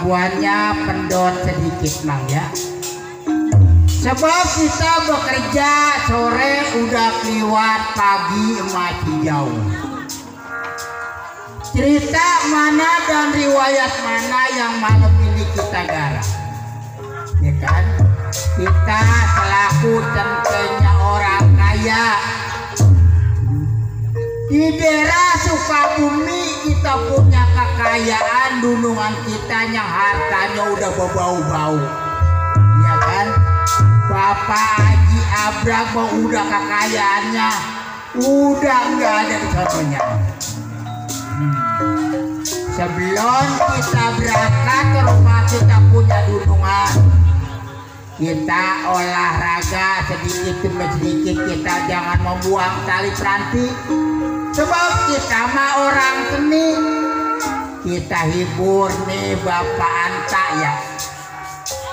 pengakuannya pendot sedikit mang ya. Sebab kita bekerja sore udah keliwat, pagi masih jauh. Cerita mana dan riwayat mana yang malam ini kita garap, ya kan? Kita selaku centengnya orang kaya di daerah Sukabumi, kita punya kekayaan dunungan kita yang hartanya udah berbau-bau, ya kan? Bapak Haji Abrak udah kekayaannya udah nggak ada di sononya. Sebelum kita berangkat ke rumah kita punya dunungan, kita olahraga sedikit demi sedikit, kita jangan membuang tali peranti. Sebab kita mah orang seni, kita hibur nih Bapak Anta ya.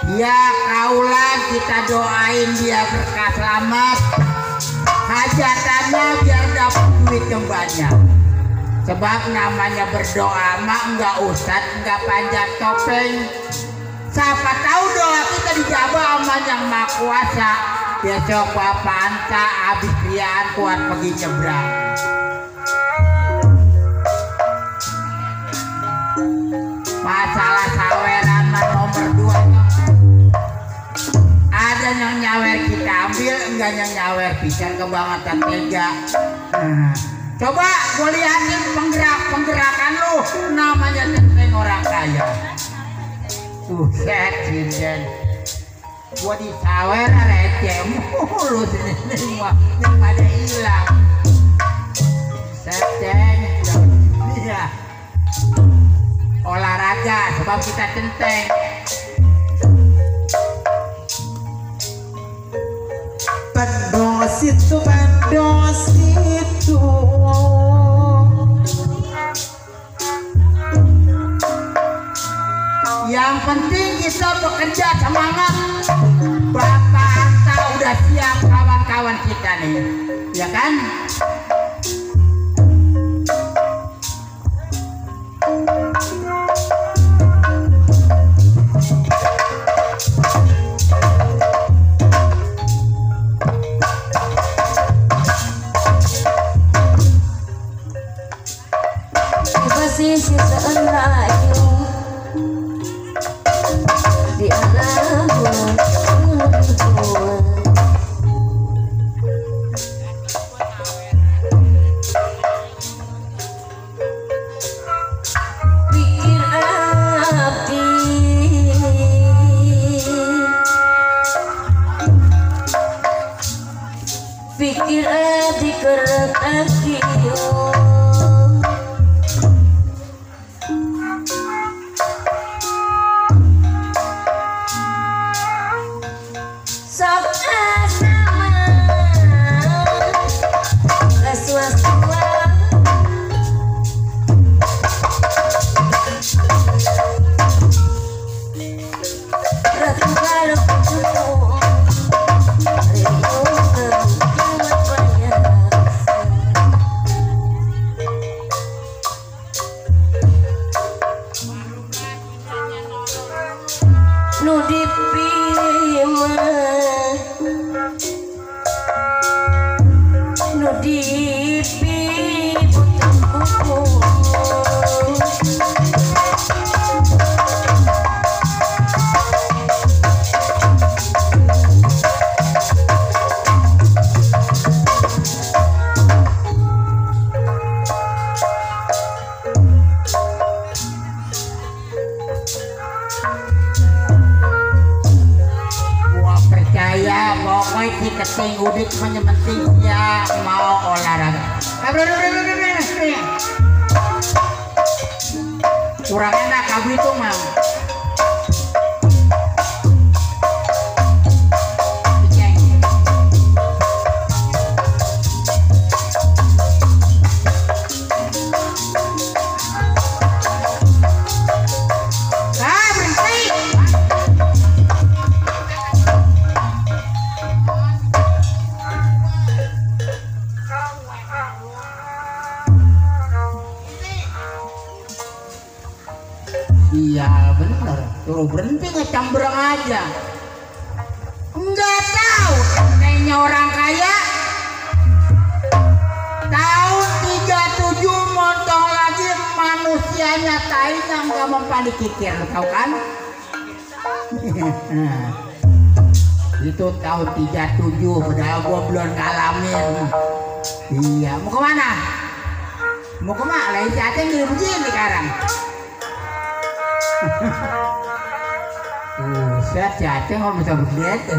Dia kaulah, kita doain dia berkah selamat, hajatannya biar dapat duit yang banyak. Sebab namanya berdoa mah enggak ustad, enggak panjat topeng. Siapa tahu doa kita dijabah sama yang maha kuasa. Besok Bapak Anta habis kriaan kuat pergi nyebrang. Masalah saweran nomor 2, ada yang nyawer kita ambil, enggak yang nyawer pisan kebangetan tega. Coba gue liatin penggerakan lu, namanya centeng orang kaya. Set sinden, gue disawer receh mulu sini mah, yang pada hilang. Seteng, iya. Olahraga sebab kita centeng. Pendos itu yang penting kita bekerja semangat. Bapak Anta udah siap, kawan-kawan kita nih, ya kan? Posisi seenrayu di alam pikir api, pikir api kereta kiyo. Keting udik menyementing ya mau olahraga. Kurang enak kabu itu mah. Iya bener, suruh berhenti ngecambrang aja. Enggak tahu entengnya orang kaya. Tahun 37 montong lagi manusianya tainya nggak mempan dikikir, tahu kan? Itu tahun 37, padahal gua belum ngalamin. Iya, mau kemana? Mau kemana? Lah si Aceh gini begini sekarang. Buset, si Aceh nggak bisa begitu.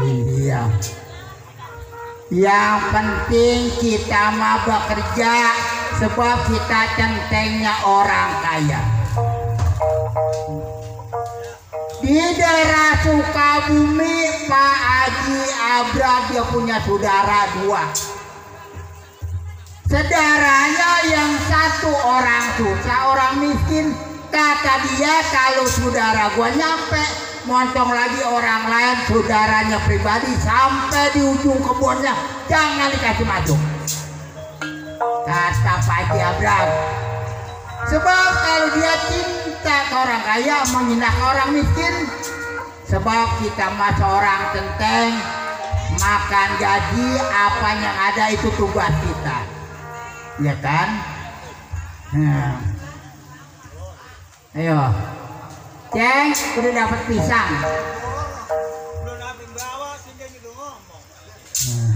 Iya. Yang penting kita mah bekerja, sebab kita centengnya orang kaya. Di daerah Sukabumi, Pak Haji Abra dia punya saudara 2. Saudaranya yang satu orang susah, orang miskin. Kata dia kalau saudara gua nyampe, montong lagi orang lain saudaranya pribadi sampai di ujung kebunnya, jangan dikasih maju. Kata Pak Haji Abra. Sebab kalau dia cinta ke orang kaya, menghina ke orang miskin. Sebab kita mah seorang centeng, makan gaji apa yang ada itu tugas kita, ya kan? Ayo, Ceng, udah dapat pisang.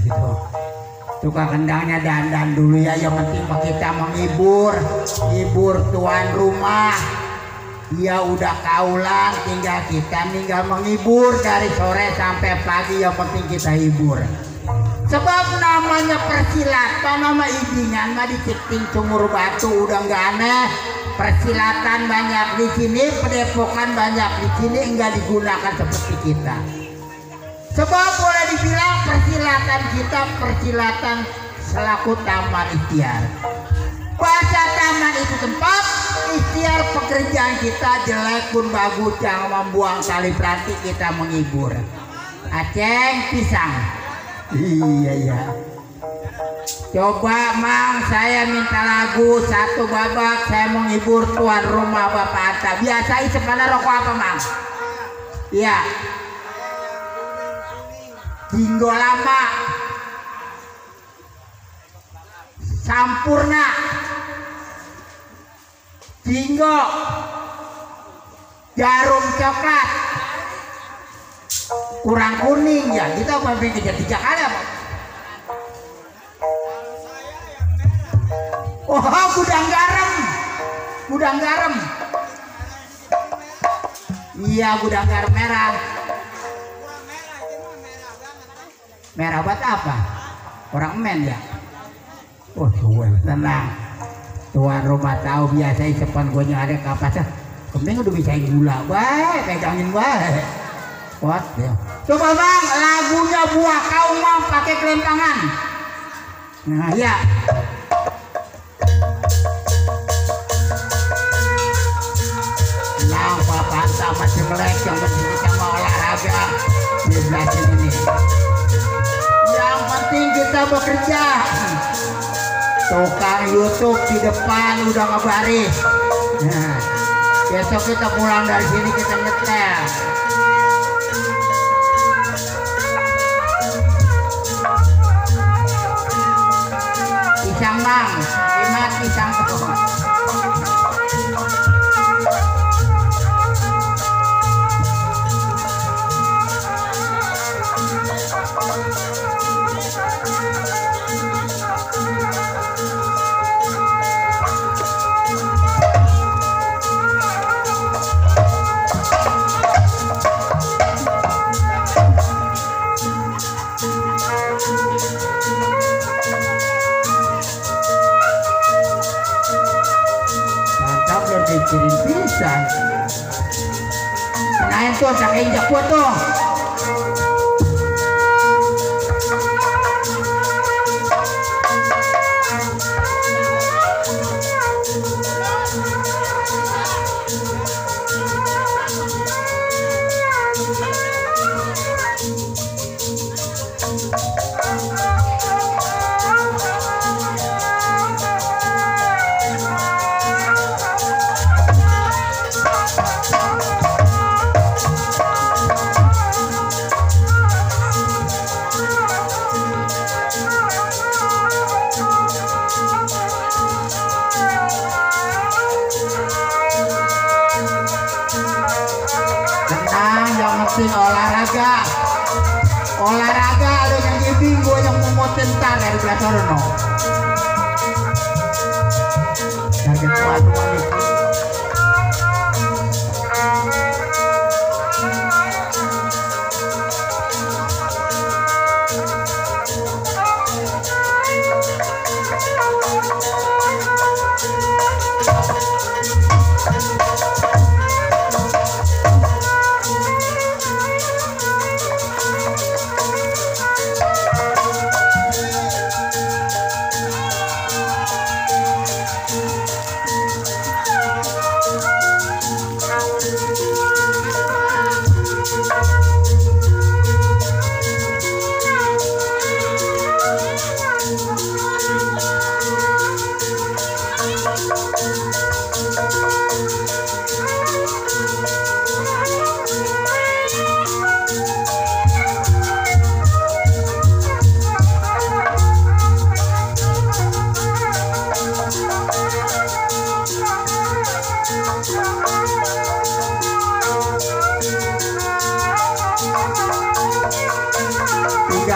Itu tukang kendangnya dandan dulu ya, yang penting kita menghibur tuan rumah. Dia udah kaulan, tinggal kita menghibur dari sore sampai pagi, yang penting kita hibur. Sebab namanya persilatan nama idingan mah di Cipting Sumur Batu udah nggak aneh. Persilatan banyak di sini, padepokan banyak di sini, enggak digunakan seperti kita. Sebab boleh dibilang persilatan kita persilatan selaku taman ikhtiar. Bahasa taman itu tempat ikhtiar pekerjaan kita, jelek pun bagus, jangan membuang tali peranti, kita menghibur. Aceng pisang. Iya. Coba Mang, saya minta lagu satu babak, saya menghibur tuan rumah Bapak Anta. Biasa sepanah rokok apa Mang? Iya. Jinggo lama, Sampurna, Jinggo, Jarum coklat, kurang kuning ya. Kita mampir ke Jati Jakarta Pak. Oh, gudang garam. Iya, gudang garam merah. Merah buat apa? Orang men ya. Oh, tenang. Tuan rumah tahu biasa sepan gue ada kapasnya. Kemudian udah bisa gula, baik, pegangin baik. What ya? Coba Bang, lagunya Buah Kaung Mang pakai kelempangan. Nah, ya. Nah, Bapak sama si melek yang penting kita mau olahraga di belah sini. Yang penting kita bekerja. Tukang YouTube di depan udah ngebaris. Nah, besok kita pulang dari sini kita nyetel. Pisang Bang, ingat pisang tuh. Kirim pisang. Nah itu tak injak gua tuh. penting olahraga. Olahraga ada yang gibing gue yang memotin tar dari belakang no. Kaget kuat nih.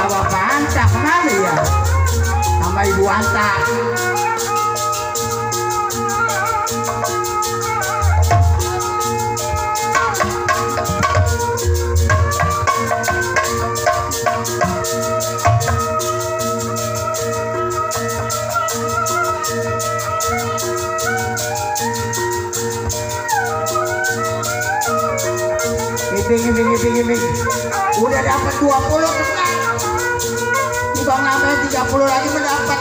Bapak Anta kemana ya? Sama Ibu Anta. Giping. Udah dapat 20 tenang. Bang namanya 30 lagi mendapat.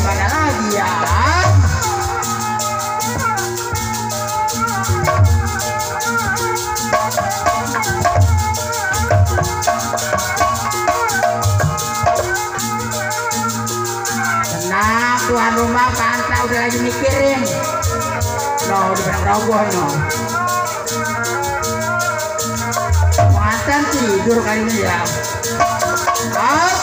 Mana lagi ya? Tenang, tuan rumah Panta udah lagi mikirin. No, udah roboh no. Mantan tidur kali ini ya. Up.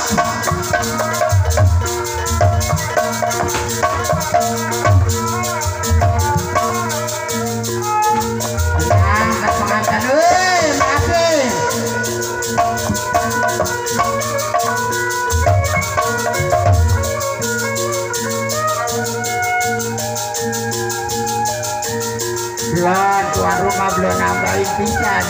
Tenang, pengantin, maafin. Belum, tuan rumah belum nambahin pisan.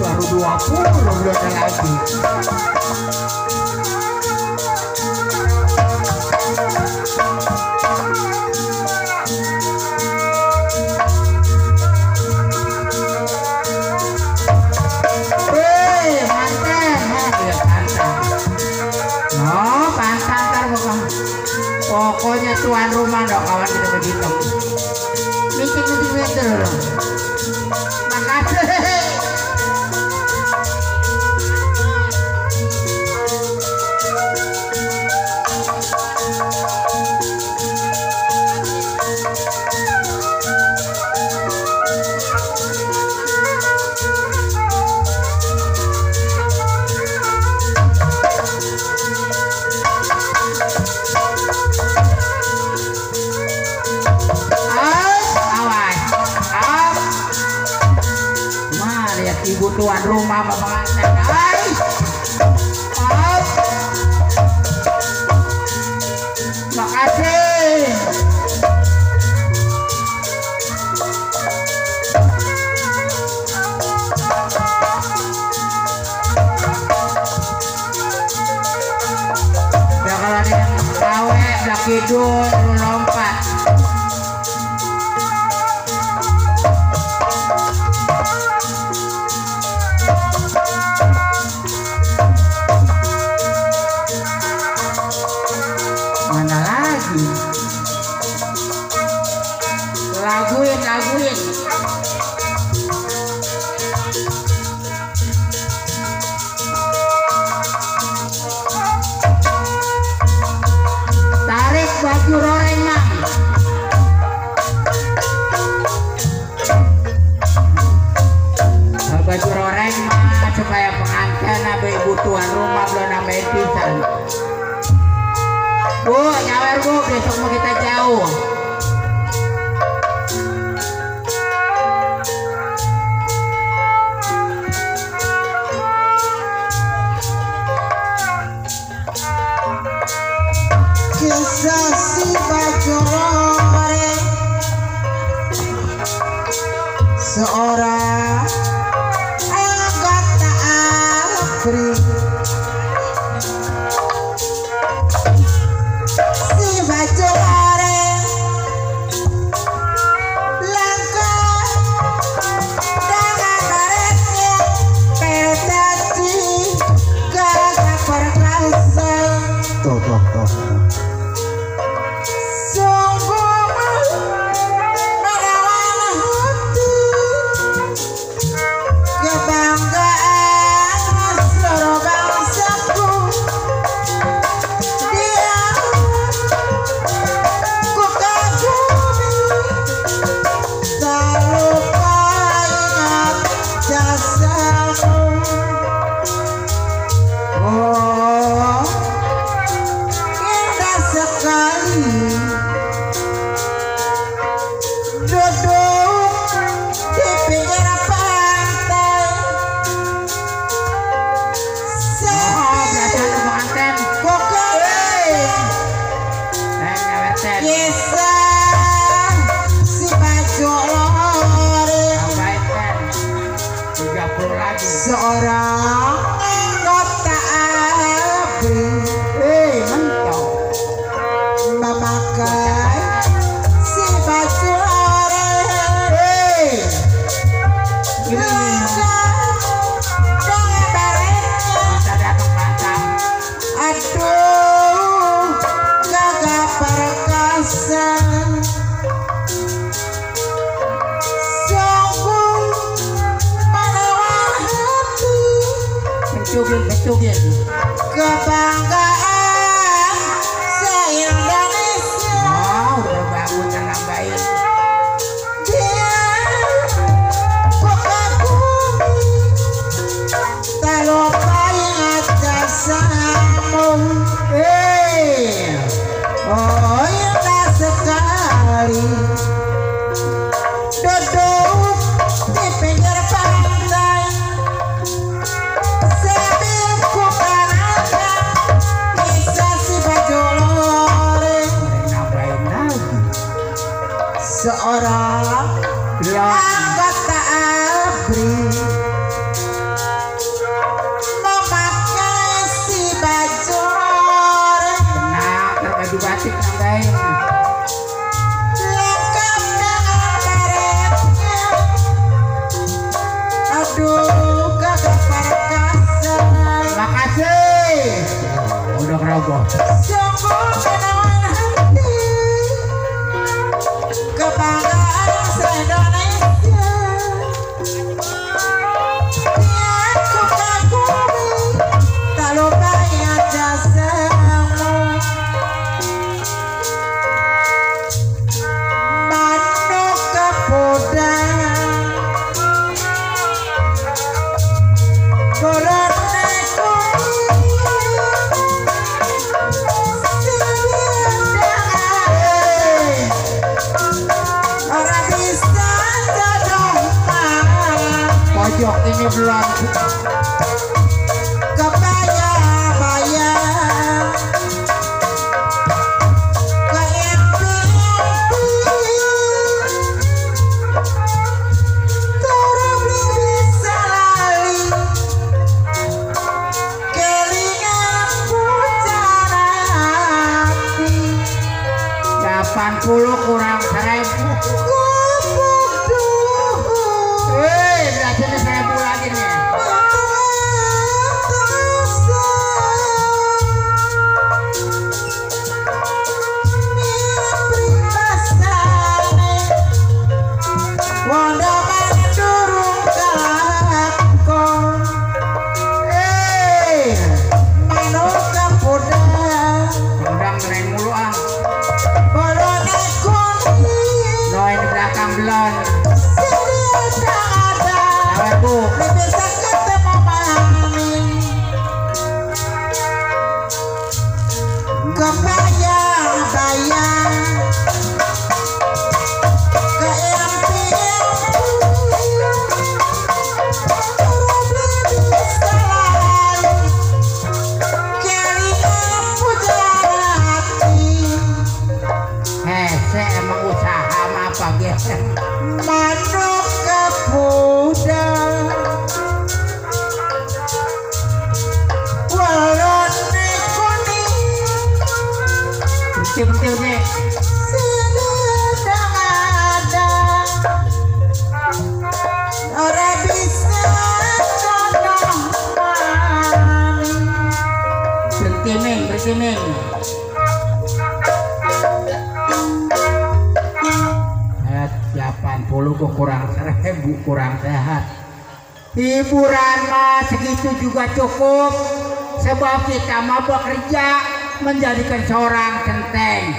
Baru 20 belum ada lagi. Pokoknya tuan rumah dong kawan kita begitu. Meeting meter. Makasih. Ibu tuan rumah pengantin. Hai. Makasih. Ya kalau ada yang kawe, belak kidul, lu lompat. Mana lagi? Laguin. kayak pengantin abe ibu tuan rumah belum nambahin pisan. Bu, nyawer bu, besok mau kita jauh. Kisah si Bajorore, seorang anggota ABRI. Si Bajorore langkah dengan baretnya pertati gagah perkasa. Tuh. Seorang anggota ABRI mentok memakai si baju oranye dengan baretnya. Aduh, gagah perkasa. Betul. Kebanggaan se-Indonesia. Udah bangun dan nambahin. Dia buka bumi, tak lupa ingat jasamu. Oh indah sekali duduk di pinggir pantai. Seorang anggota ABRI memakai si baju berbaju batik nambahin. lengkap dengan baretnya. Aduh, gagah perkasa. Makasih. Udah keroboh. Sungguh menawan hati. Kebanggaan se-Indonesia. Dia suka bumi, tak lupa ingat jasamu. Manu kepudang Corona pojok ini belum kebaya-baya keimpi-impi turun bisa lali kelingan pucara hati 80 kurang 1000. Berarti 1000 lagi nih. Udang keren mulu ah. Betul-betul sedang ada ora bisa berhenti Meng. Ayat 80 kok kurang 1000 kurang sehat. Hiburan mah segitu juga cukup, sebab kita mah bekerja menjadikan seorang centeng.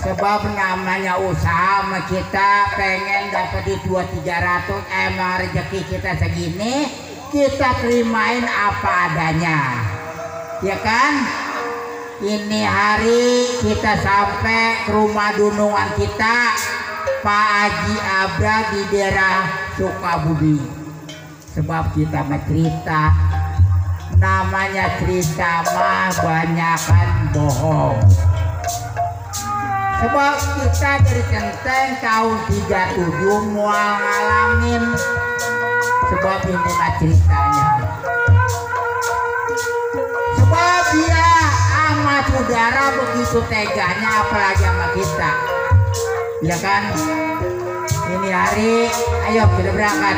Sebab namanya usaha mah kita pengen dapat di 200-300, emang rezeki kita segini, kita terimain apa adanya, ya kan? Ini hari kita sampai ke rumah dunungan kita, Pak Haji Abra di daerah Sukabumi. Sebab kita mah cerita, namanya cerita mah banyakan bohong. Sebab kita dari centeng tahun 37 mau ngalamin. Sebab ini mah ceritanya. Sebab dia sama saudara begitu teganya, apalagi sama kita, ya kan? Ini hari, ayo kita berangkat.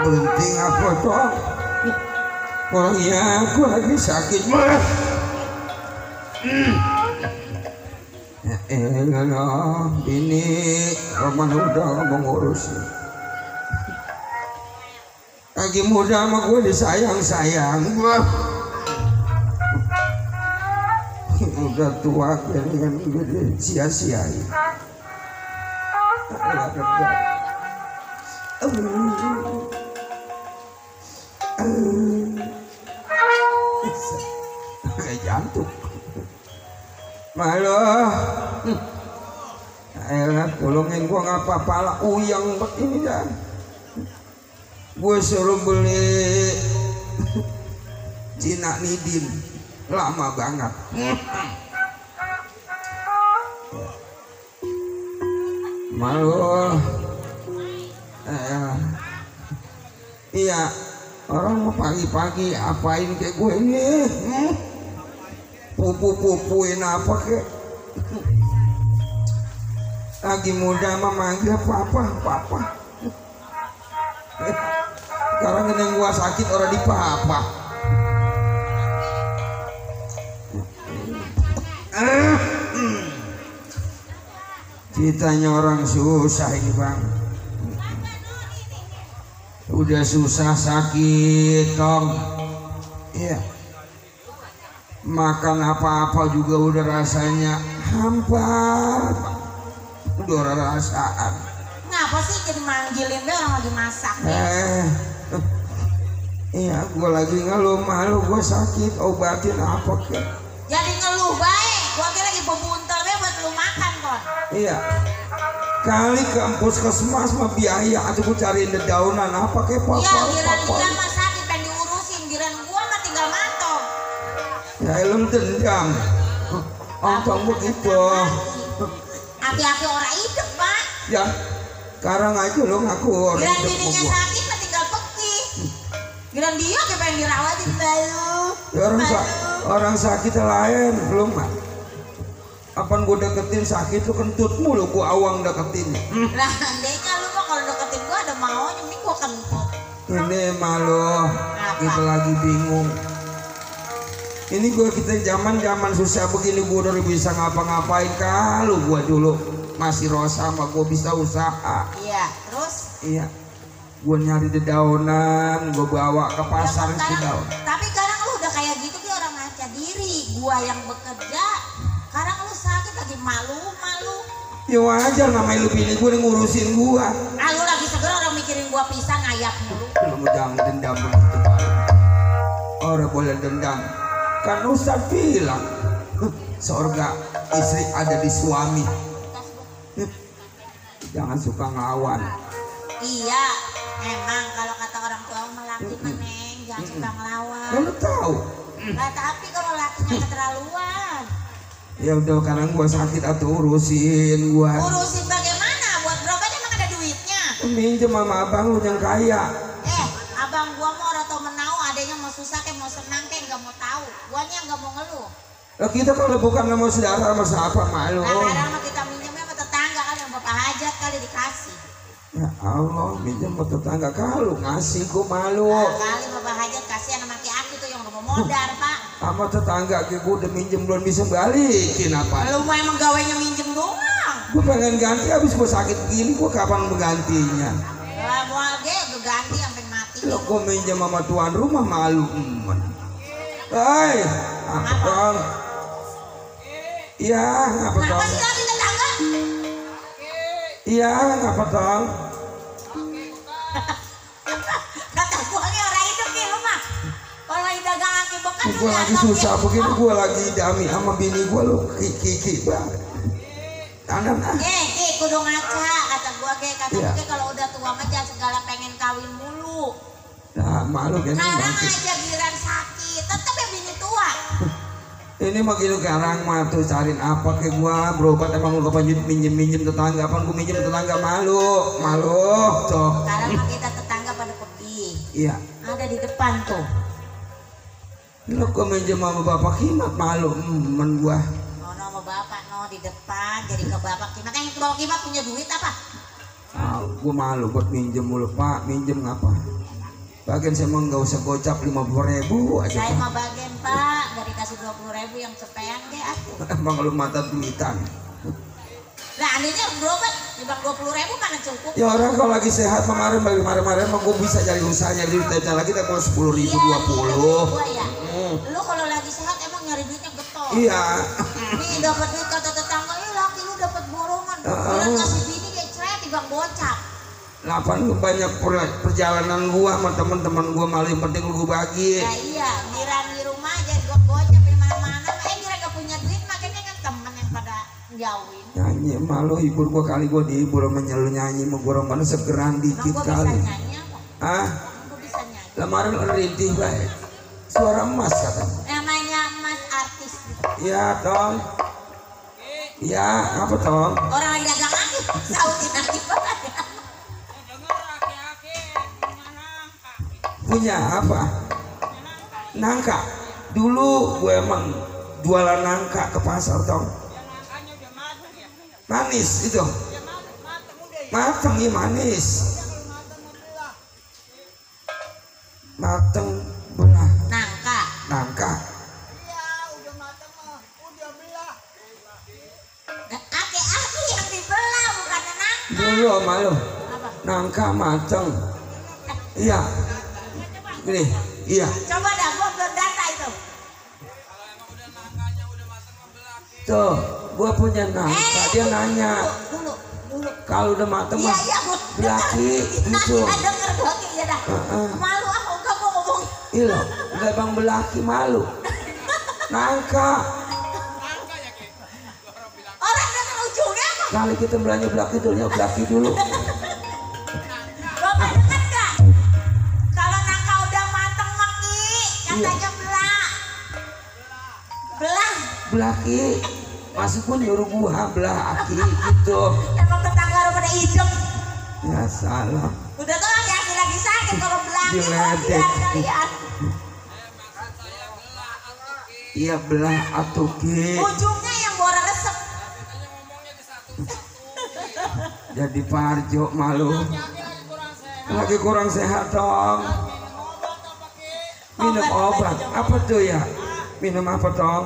Bunting apa toh? Orangnya aku lagi sakit mah. Ini Roman udah mengurus. Lagi muda sama gue disayang-sayang gue. Udah tua kalian udah sia-siain. Kayak jantung. Malu. Ayolah tolongin gua ngapa pala uyang begini dah. Gue suruh beli Cina Nidin lama banget. Malu. Iya, orang mau pagi-pagi apain kayak gue ini? Pupu-pupuin apa kek? Lagi muda mah manggil papa. Sekarang yang gua sakit orang di papa. Ceritanya orang susah ini bang. Udah susah sakit tong. Iya. Makan apa-apa juga udah rasanya hampa. Udah orang rasaan. Ngapa sih jadi manggilin deh orang lagi masak? Iya, gue lagi ngeluh malu, gue sakit, obatin apa kek? Jadi ngeluh baik, gua kira lagi pebuntel deh buat lu makan kon. Iya. Kali ke puskesmas mah biaya, atau gue cariin dedaunan apa kek papa? Iya, giran dia mah sakit pengen diurusin, giran gua mah tinggal matong. Ya elem dendam. Ontong begitu. Aki-aki orang hidup pak. Ya, sekarang aja lo ngaku orang Giran hidup bininya gua. sakit mah tinggal pergi. Giran dia kayak pengen dirawatin bayu. Ya, orang sakit lain belum mah. Apaan gue deketin sakit tuh kentut mulu gue awang deketin. Lah andainya lu mah kalau deketin gua ada maunya, mending gua kentut. Ini malu, kita lagi bingung. Ini kita zaman susah begini gue udah bisa ngapa-ngapain. Kalau gue dulu masih rosa mah gue bisa usaha. Iya, terus? Iya, gue nyari dedaunan, gue bawa ke pasar Ya, itu daun. tapi sekarang lu udah kayak gitu kayak orang ngaca diri. Gua yang bekerja, sekarang lu sakit lagi malu. Ya wajar namanya lu bini gue ngurusin gue. Lu lagi seger orang mikirin gua pisah ngayap mulu. Lu jangan dendam begitu. Orang boleh dendam. Kan Ustaz bilang surga istri ada di suami. Jangan suka ngelawan. Iya, emang kalau kata orang tua mah laki meneng jangan suka ngelawan. Kamu tahu? Nah, tapi kalau lakinya keterlaluan. Ya udah sekarang gua sakit atau urusin gua. Urusin bagaimana? Buat berobat emang ada duitnya. Minjem sama abang lu yang kaya. Abang gua mau orang tau menau, adanya mau susah kayak mau senang kayak nggak mau tahu. Guanya nggak mau ngeluh. Lah kita kalau bukan sama saudara sama siapa malu. Nah, kadang mah kita minjemnya sama tetangga kali yang bapak hajat kali dikasih. Ya Allah, minjem sama tetangga kalau ngasih gua malu. Nah, kali bapak hajat kasihan sama aki tuh yang udah mau modar pak. Sama tetangga gua udah minjem belum bisa balikin apa. Lu mau emang gawainya minjem doang. Gua pengen ganti habis gua sakit begini gua kapan menggantinya? Lah mau ganti sampai mati. Lo kok minjem sama tuan rumah malu emen. Hai, apa dong? Iya, apa Kenapa dong? sih lagi tetangga? Iya, apa dong? Kata gua nih orang hidup nih lu mah. Kalau lagi dagang aki bekas Gua lagi susah begini, gua lagi dami sama bini gua lo kiki banget. Kanan ah. Kudu ngaca kata gua kata Iya. gua kalau udah tua mah jangan segala pengen kawin mulu. Nah, malu kan Sekarang nanti. aja giran sakit, tetep ya bini tua. Ini mah gitu sekarang mah tuh cariin apa ke gua berobat emang lu kapan minjem tetangga apa gua minjem tetangga malu tuh. Sekarang mah kita tetangga pada pergi. Iya. Ada di depan tuh. Lo kok minjem sama bapak Kimat malu men gua. No sama bapak di depan jadi ke bapak Kimat. Yang ke bapak Kimat punya duit apa? Gua malu buat minjem mulu Pak, minjem ngapa? Bagian saya mah nggak usah gocap 50.000 aja. Saya Pak. mau bagian pak, dari kasih 20.000 yang cepean deh aku. Emang lu mata duitan. Nah anehnya berobat, dibang 20.000 mana cukup? Ya orang kalau lagi sehat kemarin mah gua bisa cari usaha nyari duit aja lagi kalau 10.000 Iya, 20. gua ya. Lu kalau lagi sehat emang nyari duitnya getol. Iya. Nih dapat duit kata tetangga, laki lu dapat borongan. Bilang kasih bini kayak ceret dibang bocap. Lapan banyak perjalanan gua sama teman-teman gua malah yang penting gua bagi. Ya iya, ngira di rumah aja gua bocap di mana-mana. Ngira gak punya duit makanya kan temen jauhin. Nyanyi malu hibur gua kali gua dihibur menyelu nyanyi mau gua mana segeran dikit Emang gua kali. bisa nyanyi apa? Ah, Gua bisa nyanyi. lamaran rintih baik. Suara emas katanya. Namanya Mas artis gitu. Iya Tong. Iya apa Tong? Orang lagi dagang lagi, sautin lagi. Punya apa? Nangka. Dulu gue emang jualan nangka ke pasar Tong. Manis itu. Mateng ya manis. Mateng belah. Nangka. Nangka. Aki-aki yang dibelah bukan nangka. Dulu malu. Apa? Nangka mateng. Iya. Gini. Iya. Coba dah gua berdata itu. Tuh, gue punya nangka. Dia nanya. Dulu. Kalau udah mateng Iya, mah iya, gua belaki gitu. Iya, denger gua ya dah. Malu ah enggak gua ngomong. Iya loh, udah bang belaki malu. Nangka. Orang denger ujungnya apa? Kali kita belanja belaki dulu, belaki dulu. Bapak denger enggak? Kalau nangka udah mateng maki, katanya belah. Belah. Belaki. Masuk pun nyuruh gua belaki gitu. Emang tetangga orang pada hidup. Ya salah. Udah tuh laki-laki lagi sakit kalau belakang Diledek. kalian. Iya belah atuh ki. Ujungnya yang bora resep. Jadi Parjo malu. Lagi kurang sehat dong. Minum obat. Apa tuh ya? Minum apa dong?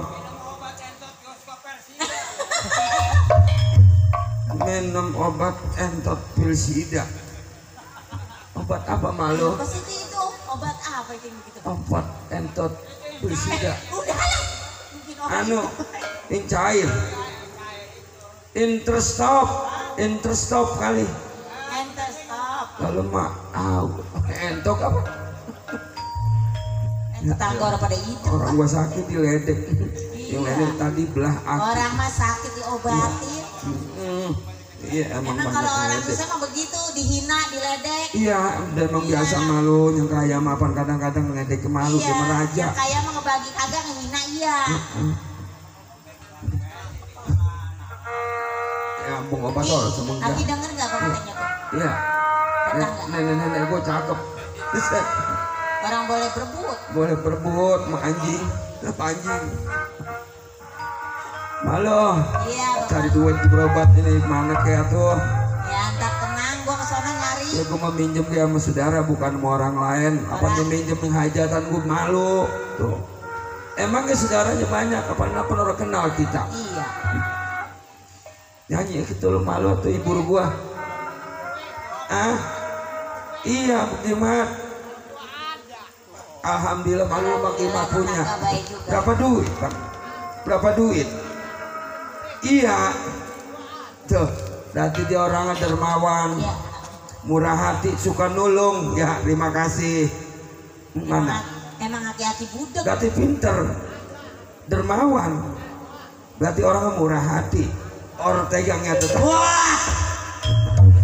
Minum obat entot pil sida. Obat apa malu? Apa sih itu? Obat apa itu yang begitu? Obat entot pil sida. Udah lah. Mungkin obat Anu, itu. yang cair. Interstop kali. Enter stop. Lalu mah, entok apa? Tetangga orang pada hidup. Orang gua sakit diledek. Yang ledek tadi belah aki. Orang mah sakit diobatin. Iya emang Emang banyak kalau orang diledek. susah mah begitu, dihina, diledek. Iya, udah emang biasa malu yang kaya mapan kadang-kadang ngeledek ke malu Iya, sama raja. yang kaya mah ngebagi kagak ngehina iya. Ya ampun obat orang semenjak. Abi denger nggak komennya tuh? Iya. Tetangga. Nenek-nenek gua cakep. Orang boleh berebut. Boleh berebut sama anjing. Apa anjing? Malu. Iya, Cari Bapak. duit berobat ini mana kayak tuh. Ya ntar tenang, gua kesana nyari. Ya gua mau minjem kayak sama saudara bukan sama orang lain. Apa dia minjem yang hajatan gua malu. Tuh. Emang ya saudaranya banyak. Apa orang kenal kita. Iya. Nyanyi gitu lo malu tuh ibu gua. Iya Buktimat. Alhamdulillah malu Bang Imat punya. Tetangga baik juga. Berapa duit Bang? Berapa duit? Iya. Tuh, berarti dia orangnya dermawan, Iya. murah hati, suka nulung. Ya, terima kasih. Mana? Emang hati-hati budek. Berarti pinter, dermawan. Berarti orangnya murah hati. Orang tegangnya tetap. Wah,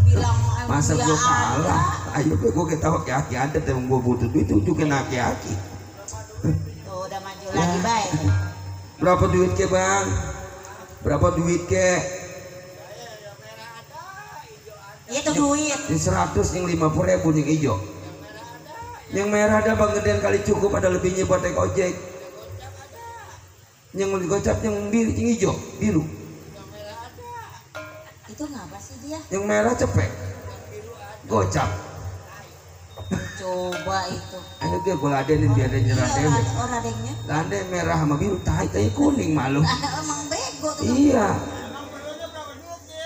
Bilang masa dia gua ada. kalah? Ayo gua ketawa aki-aki ada, tapi gua butuh duit tunjukin aki-aki. Tuh udah maju lagi baik. Berapa duit ke Bang? Berapa duit ke? Itu duit. Yang 100, yang 50.000 yang hijau. Yang merah ada Bang gedean kali cukup, ada lebihnya buat naik ojek. Yang gocap yang biru, yang hijau, biru. Itu ngapa sih dia? Yang merah cepek. Gocap. Coba itu. Ayo dia gua ladenin dia ada nyerah Iya, dewe. orang adengnya. Lade merah sama biru, tai kuning malu. Emang bego tuh. Iya.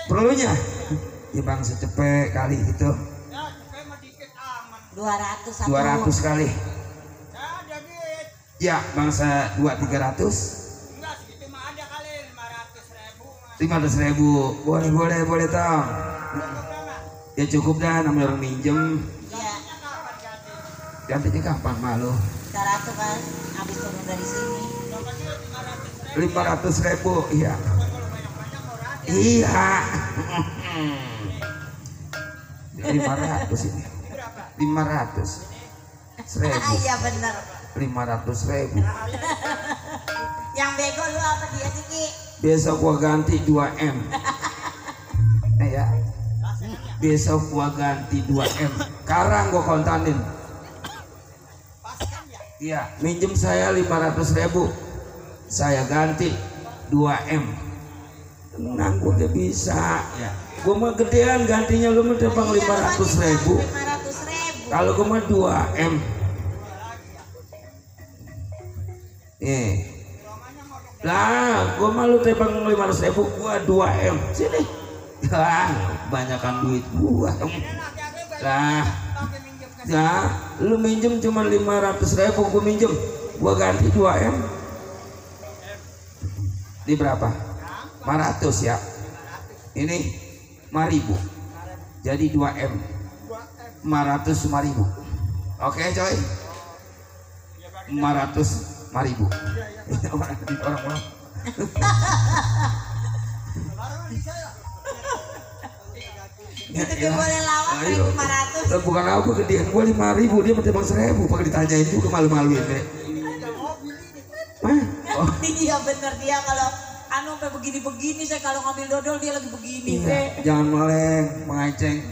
Perlunya? Ya Bang secepek kali gitu. 200 satu. 200 kali. Ya bangsa 200-300. 500.000. Boleh tau. Ya cukup dah namanya orang minjem. Iya. Gantinya kapan malu? 100 kan habis turun dari sini. 500.000. Iya. Iya. 500 ini. 500. 1000. Iya bener. 500.000. Yang bego lu apa dia sih Ki? Besok gua ganti 2M. Ya. Besok gua ganti 2M. Sekarang gua kontanin. Iya, minjem saya 500.000. Saya ganti 2M. Tenang, gua gak bisa. Ya. Gua mah gedean gantinya, lu mah tebang 500.000. 500.000. Kalau gua mah 2M. Lah, gua mah lu tebang 500.000, gua 2M. Sini. Lah, banyakan duit gua. Lah. Ya, lu minjem cuma 500.000, gua minjem. Gua ganti 2M. Di berapa? 500 ya. Ini 5.000. Jadi 2M. 500 5.000. Oke, coy. 500 5.000. Orang-orang. Itu boleh lawak 1.500. Lah bukan aku gedean gua 5.000, dia mesti bang 1.000, pakai ditanyain juga malu-maluin deh. Oh. Iya bener dia kalau anu sampai begini-begini saya kalau ngambil dodol dia lagi begini. Iya, jangan meleng, mengeceng.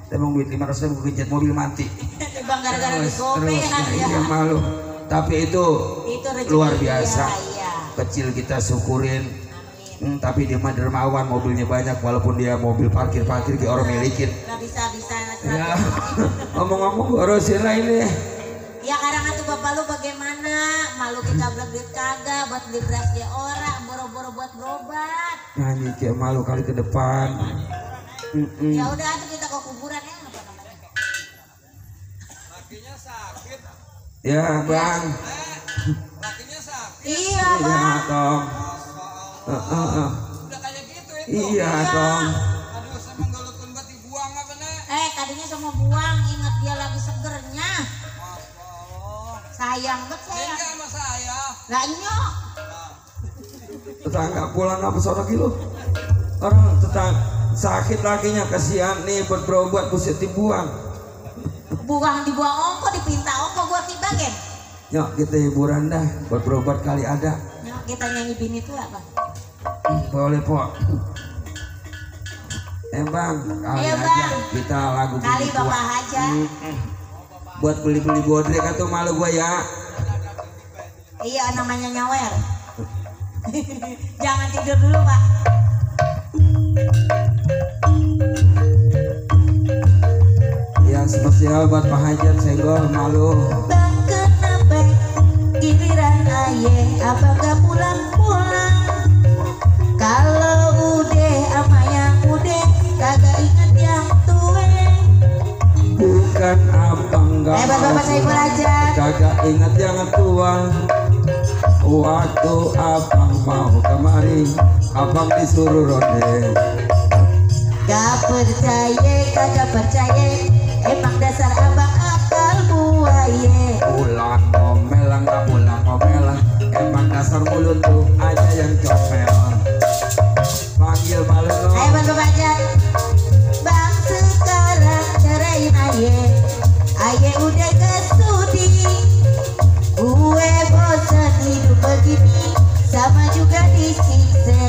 Emang duit 500.000 kejet mobil mati. Bang gara-gara digopean ya. Iya malu. Tapi itu luar biasa. Iya. Kecil kita syukurin. Tapi dia mah dermawan, mobilnya banyak walaupun dia mobil parkir kayak orang milikin. Gak bisa. Ya. Ngomong-ngomong gorosin lah ini. Ya kadang tuh bapak lu bagaimana? Malu kita belum duit kagak buat beli beras dia orang, boro-boro buat berobat. Nyanyi kayak malu kali ke depan. Ya udah tuh kita ke kuburan ya apa namanya? Lakinya sakit. Ya bang. Lakinya sakit. Iya Iya bang. dong. Udah kayak gitu itu. Iya dong. Aduh, sama golokun buat dibuang apa nih? Tadinya sama buang, ingat dia lagi segernya. Masya Allah. Sayang banget saya. Ini sama saya. Lah nyok. Tetangga pulang apa sono kilo. Orang tetangga sakit lakinya, kasihan nih buat berobat buset dibuang. Dibuang ongko, dipinta ongko buat dibagian. Yuk kita hiburan dah, buat berobat kali ada. Nyok kita nyanyi bini tua bang. Boleh po. Bang, kali Ayo, aja Bang. kita lagu Kali bini tua. bapak aja. Buat beli-beli bodrek atau malu gua ya. Iya namanya nyawer. Jangan tidur dulu pak. Yang spesial buat Pak Hajat Senggol malu. Bang kenapa giliran aye abang gak pulang-pulang? Kalau udah ama yang udah kagak inget yang tua. Bukan abang gak Bapak saya aja. kagak inget yang tua. Waktu abang mau kemari, abang disuruh ronde. Gak percaya, kagak percaya. Emang dasar abang akal buaya. Pulang ngomel nggak pulang ngomel, emang dasar mulut tuh aja yang comel. Panggil malu no. Ayo bang baca. Bang sekarang cerain aye. Aye udah ke studi. Gue bosan hidup begini, sama juga disiksa.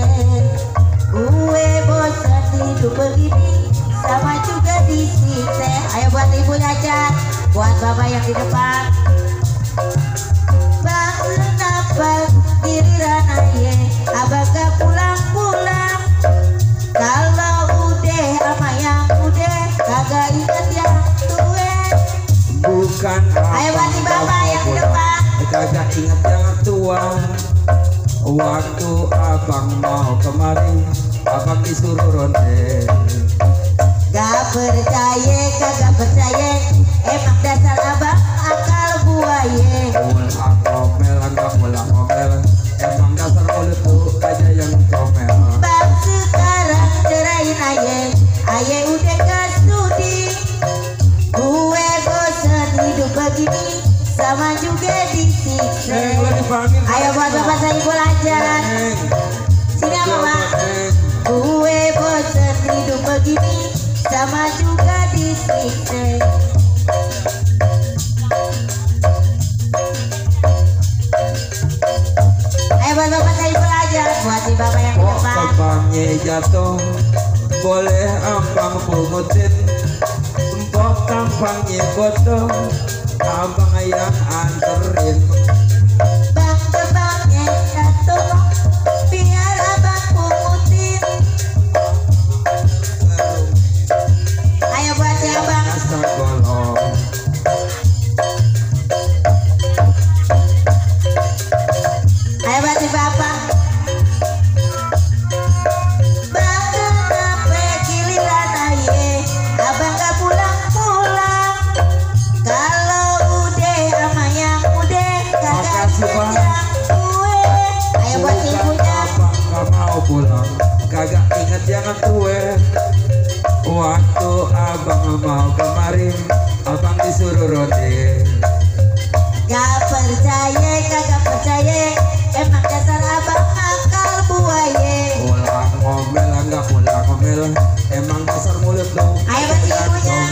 Gue bosan hidup begini, sama juga disiksa. Ayo buat ibu aja, buat bapak yang di depan. Bang kenapa giliran aye abang gak pulang-pulang? Kalau udah ama yang udah kagak inget yang tua. Bukan Ayo bantu bapak yang di depan. kagak inget yang tua. Waktu abang mau kemari, abang disuruh ronde. Gak percaya, kagak percaya. Emang dasar abang akal buaya. Pulang ngomel nggak pulang ngomel, emang dasar mulut tuh aja yang comel. Bang sekarang cerain aye. Aye udah ke studi. Gue bosan hidup begini, sama juga disiksa. Ayo buat bapak saya belajar. Sini apa bang? Gue sama juga disiksa. Ayo buat bapak saya belajar, buat si bapak yang di Kok depan. kembangnya jatuh boleh abang pungutin, empok tampangnya foto abang yang anterin. Bang kembangnya jatuh, biar abang pungutin. Ayo buat si abang. Asal golong Ayo buat si bapak. Bang kenapa giliran aye, abang gak pulang-pulang. Kalau udah sama yang udah kagak Makasih, Bang. yang gue. Ayo buat si ibunya. abang gak mau pulang, kagak inget jangan tue. Waktu abang mau kemarin, abang disuruh roti. Gak percaya, kagak percaya. Emang dasar abang akal buaya. Pulang ngomel, enggak pulang ngomel, emang dasar mulut lo. Ayo buat si ibunya.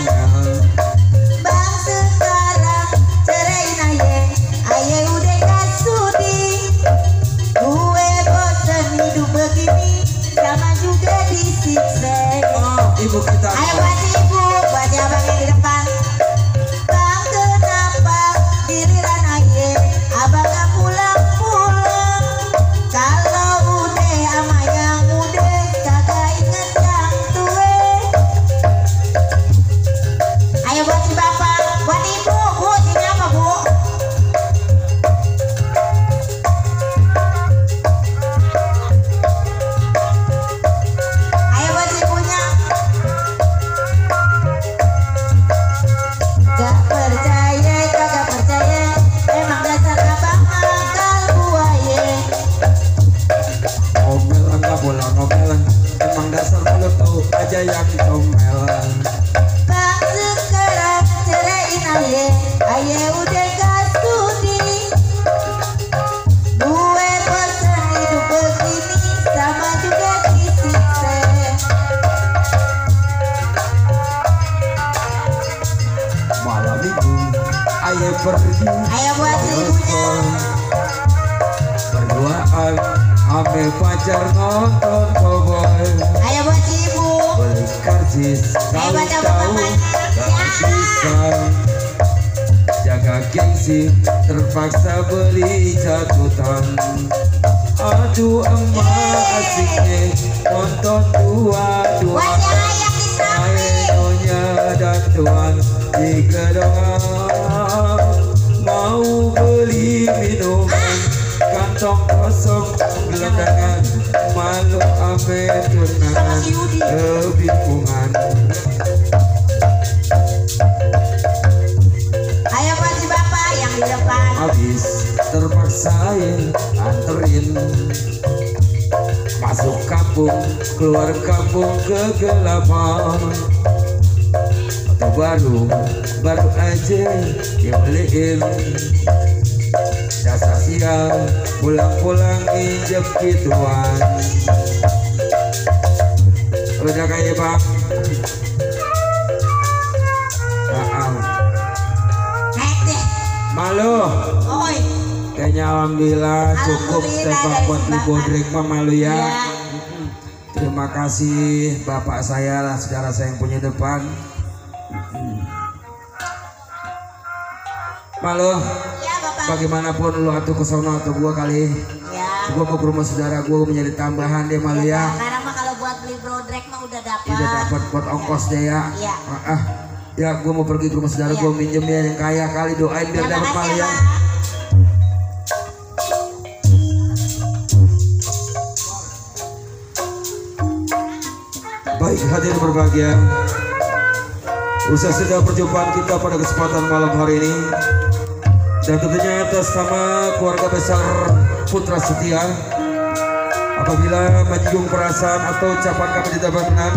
Bang sekarang cerain aye, aye udah gak sudi. Gue bosan hidup begini, sama juga disiksa. Ibu kita Ayo buat si ibu, buat si abang yang di depan. Bang kenapa giliran aye, abang gak pulang-pulang. Kalau udah sama yang udah, kagak inget yang tua. Ayo buat si bapak, buat ibu, bu, sini apa bu? Ayo buat si ibunya. Gak percaya, kagak percaya. Emang dasar abang akal buaya. ngomel, enggak pulang ngomel, emang dasar mulut lo aja yang comel. Bang sekarang cerain aye, aye udah gak sudi. Gue bosan hidup begini, sama juga disiksa. Malam minggu ayah pergi Ayo buat si ibunya. berduaan ame pacar nonton cowboy, Ayo buat si ibu. beli karcis Ayo baca tahu-tahu bapaknya. gak bisa jaga gengsi, terpaksa beli catutan. Aduh emak asiknya nonton dua-dua, Buat si ayah di samping. Nyonya dan tuan di gedongan mau beli minuman, kantong kosong gelandangan, malu ame tunangan kebingungan. Ayo buat si bapak yang di depan. Habis terpaksain anterin, masuk kampung keluar kampung kegelapan. Atau baru aja dibeliin, dasar siang pulang-pulang injek gituan. Udah kayak bang. Hek deh. Malu Oi. kayaknya alhamdulillah cukup Alhamdulillah tembak dari buat si di Bapak. Bodrek mah malu ya. Ya. Terima kasih bapak saya lah, saudara saya yang punya depan. Malu Ya bapak. bagaimanapun lu atuh ke sono atau gua kali, Ya. gua mau ke rumah saudara gua menjadi tambahan deh malu ya. Sekarang mah kalau buat beli brodrek mah udah dapat. Udah dapat buat ongkos deh ya. Iya. Ya gua mau pergi ke rumah saudara, gua minjem ya yang kaya kali, doain biar Ya, dapat makasih malu ya, ya. Pak. Baik hadirin berbahagia, usai sudah perjumpaan kita pada kesempatan malam hari ini, dan tentunya atas nama keluarga besar Putra Setia, apabila menjunjung perasaan atau ucapan kami tidak berkenan,